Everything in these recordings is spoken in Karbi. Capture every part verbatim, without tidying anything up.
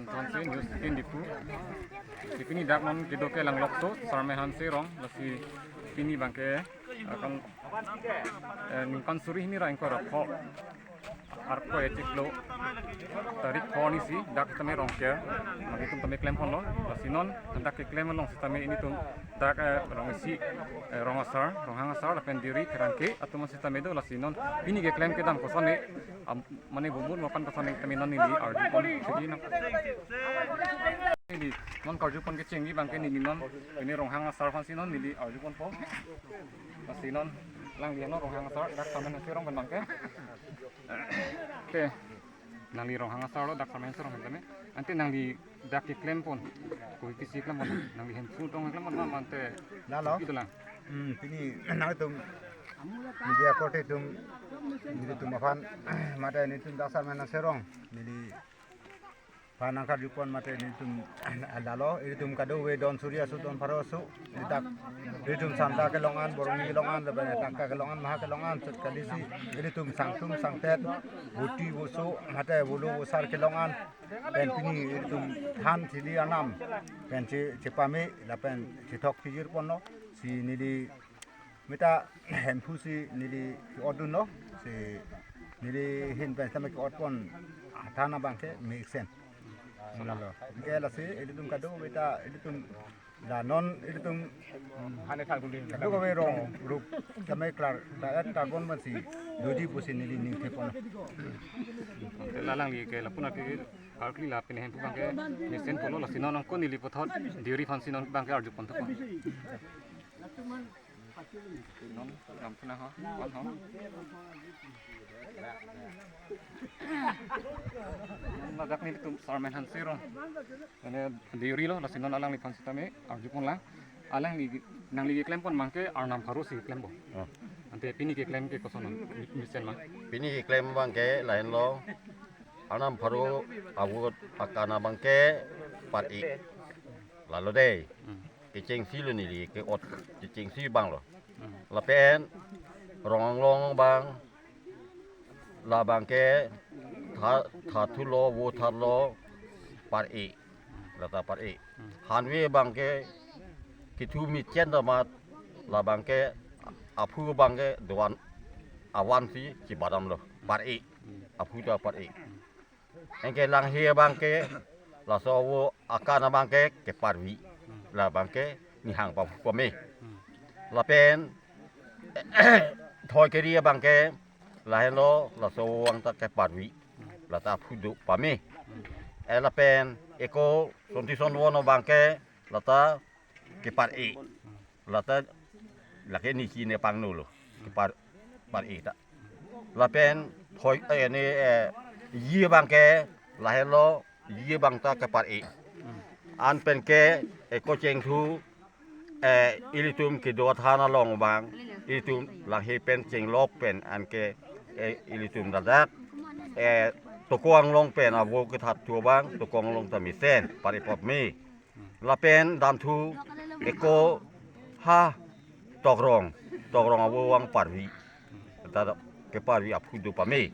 Hanse, News eighteen Diphu. Si pini dak non kedo ke Langlokso, Sarmen Hanse rong, lasi pini abangke, eh, kan, eh, ningkan suri hini ra ingkoi ra pho, arko e chiklo, tarik pho arni si, dak tame rong ke, nelitum tame klemponlo, lasi non, dak keklem along sitame nelitum, dak, eh, rong isi, eh, rong asar, ronghang asar, lapen deuri pherangke, atum sitame do, lasi non, pini keklem kedam kosonne, am, mane bumur mapan kosonne tame non neli arjupon, sigi nang. Neli, non karjupon kechengji abangke neli non, pini ronghang asar aphansi non, neli arjuponpo. Lasi non, alangli non ronghang asar, dak Sarmen Hanse rong pen abangke. Te, nangli ronghang asar lo, dak Sarmen Hanse rong pen tame. Ante nangli dak keklempon, kopi pisi klempon, nangli Hemphu tong klempon, ma ante Lalo. Itulang. Hmm, pini nangtum media korte atum, nelitum aphan, mate nelitum dak Sarmen Hanse rong, neli aphan nangkarjupon mate nelitum lalo, ilitum kadokave don suri aso, don pharo aso, dak ilitum santa kelong an, borongni kelong an, lapen tangka kelong an, maha kelong an, sot kalisi, ilitum sangtum sangtet, boti boso, mate bolo bosar kelong an, pen pini ilitum than thili arnam, pen che, chepame, lapen chethok phijirponlo, si neli meta Hemphu si neli ke-otdunlo, si neli ahin pen sitame ke-otpon than abangke mesen. Lalo. Anke lasi ilitum kadokave ta ilitum la non ilitum hane thang tuli. Kadokave rong rup sitame klar, ta et tarbon mansi doji pusi neli ning thepon. Te la alangli ke lapu-an ke karkli lapen Hemphu abangke mesenpolo, lasi non angko neli puthot deuri aphansi non abangke arjupon thapon. Non, non puna ho, non ho. Non ladak nelitum Sarmen Hanse rong. Ane deuri lo, lasi non alangliphan sitame arjuponlang. Alangli, nangli keklempon abangke arnam pharo si klempo. Oh. Ante pini keklem ke koson non, mesen ma. Pini keklem abangke lahenlo, arnam pharo avote akan abangke par-e. Lalo dei. Hmm. Kechengsi lo neli ke-ot, kechengsi abang lo. Hmm. Lapen Rong Anglong abang, labangke tha, thathulo, votharlo, par-e. Lata par-e. Hmm. Hanve abangke kethu mechen damat, labangke aphu abangke doan avansi chibadamlo, par-e. Hmm. Aphu ta par-e. Hmm. Anke Langhe abangke, laso avo akan abangke keparvi. Labangke nihang pa pame. Lapen Thoikeri abangke, lahenlo laso avo abang ta keparvi. Lata aphu do pame. Eh, lapen ako Sonti Sonwon abangke, lata kepar-e. Lata lake nisi ne pangno lo. Kepar, par-e ta. Lapen Thoi, eh, ne, eh, Yi abangke, lahenlo Yi abang ta kepar-e. An penke ako Chengthu, eh, ilitum kedo athan along abang, ilitum Langhe pen chenglok pen anke, eh, ilitum ladak, eh, Tokong Anglong pen avo kethathu abang, Tokong Anglong ta mesen, par-e pame. Lapen damthu ako ha Tokrong, Tokrong avo abang parvi. Ta keparvi aphu do pame.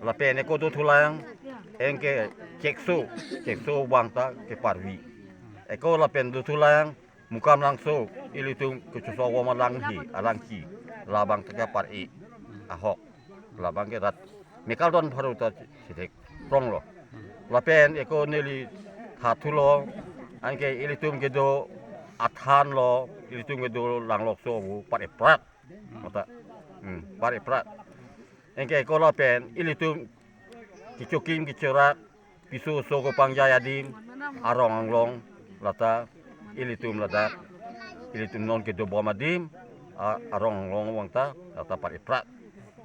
Lapen ako dothulang, anke Chekso, Chekso abang ta keparvi. Ako lapen dothulang, Mukamlangso, ilitum kechoso avo ma Langhe, alangsi, labang ta kepar-e ahok, labangke rat mekal don pharo ta chethek pronglo. Lapen ako neli thathulo, anke ilitum kedo athanlo, ilitum kedo Langlokso avo par-e prat. Mata, hmm, par-e prat. Anke ako lapen ilitum kechokim kechorak, piso oso kopangjai adim, arong anglong, lata ilitum ladak, ilitum non kedobom adim, a, arong anglong abang ta, lata par-e prat.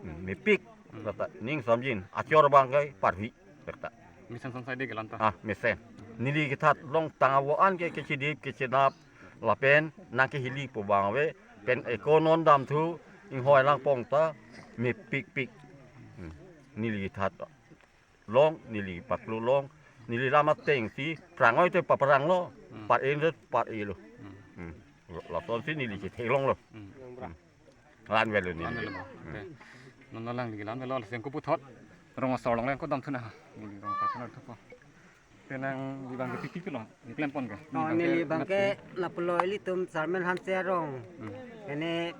Hmm, mepik, lata ning samjin, achor abangke parvi, lata. Mesen son saide kelang ta. Ah, mesen. Neli kethat long tang avo anke kechidip, kechenap, lapen nangkehili pu abang ave, pen ako non damthu, inghoi langpong ta, mepikpik. Hmm. Neli kethat long, neli paklo long, neli lam atengsi, prangoi te papranglo, hmm, par-e te par-elo. Hmm. Hmm. Lasonsi neli chetheklonglo. Hmm. Hmm. La-an avelo neli. La-an avelo. Hmm. Okay. Non alangli la-an avelo, lasi ako puthot rong asar along le ako damthu na. Neli rong asar along thupo. Te nangli abang ke pipilo, keklem pon ke? Oh, neli abang ke lapulo ilitum Sarmen Hanse arong. Hmm. Ene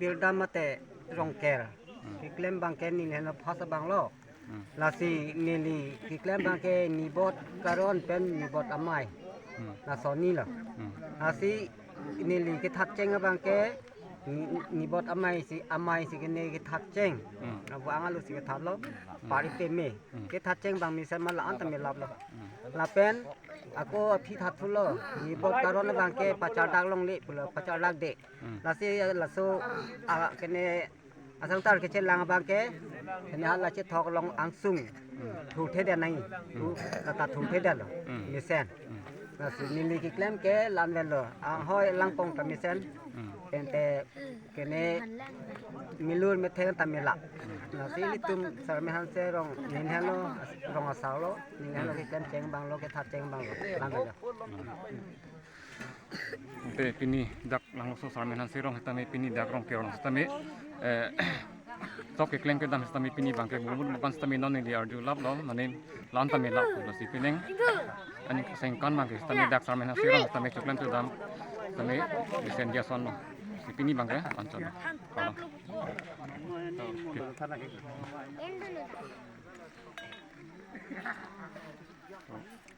Pirdam mate Rongker. Hmm. Keklem abang ke neli henlo phas abang lo. Hmm. Lasi neli keklem abang ke Nibot Karon pen Nibot Amei. Hmm. Laso hini lo. Hmm. Lasi neli kethat cheng abang ke Ni-, Nibot Amei si, Amei si kene kethat cheng. Hmm. Abu angalo si kethat lo. Hmm. Pari peme. Hmm. Kethat cheng abang mesen ma la-an ta melap lo. Hmm. Lapen ako aphi thatthu lo. Nibot Karon abang ke pachardak longle pulo, pachardak de. Hmm. Lasi laso, ah, kene asang tar kechelang abang ke, kene hala chethok along angsung. Hmm. Thurthe de nai. Hmm. Thu, kata thurthe de lo. Hmm. Mesen. Hmm. Lasi neli keklem ke la-an vel lo. Anghoi langpong ta mesen. Hmm. Pen te kene milur metheng ta melap. Lasi ilitum Sarmen Hanse arong, neli henlo rong asar lo, neli henlo keklem cheng abang lo, kethat cheng abang lo. La-an vel lo. Te pini dak langloso Sarmen Hanse arong setame, pini dak Rongker arong setame, eh, sok keklem kedam setame pini abang ke bumut makan setame non neli arjulap lo, mane la-an ta melap lo si pining. Aning sengkan abang ke setame dak Sarmen Hanse arong setame choklem kedam setame mesen dia son lo. Si pini abang ke anchot lo. Halo. Oke.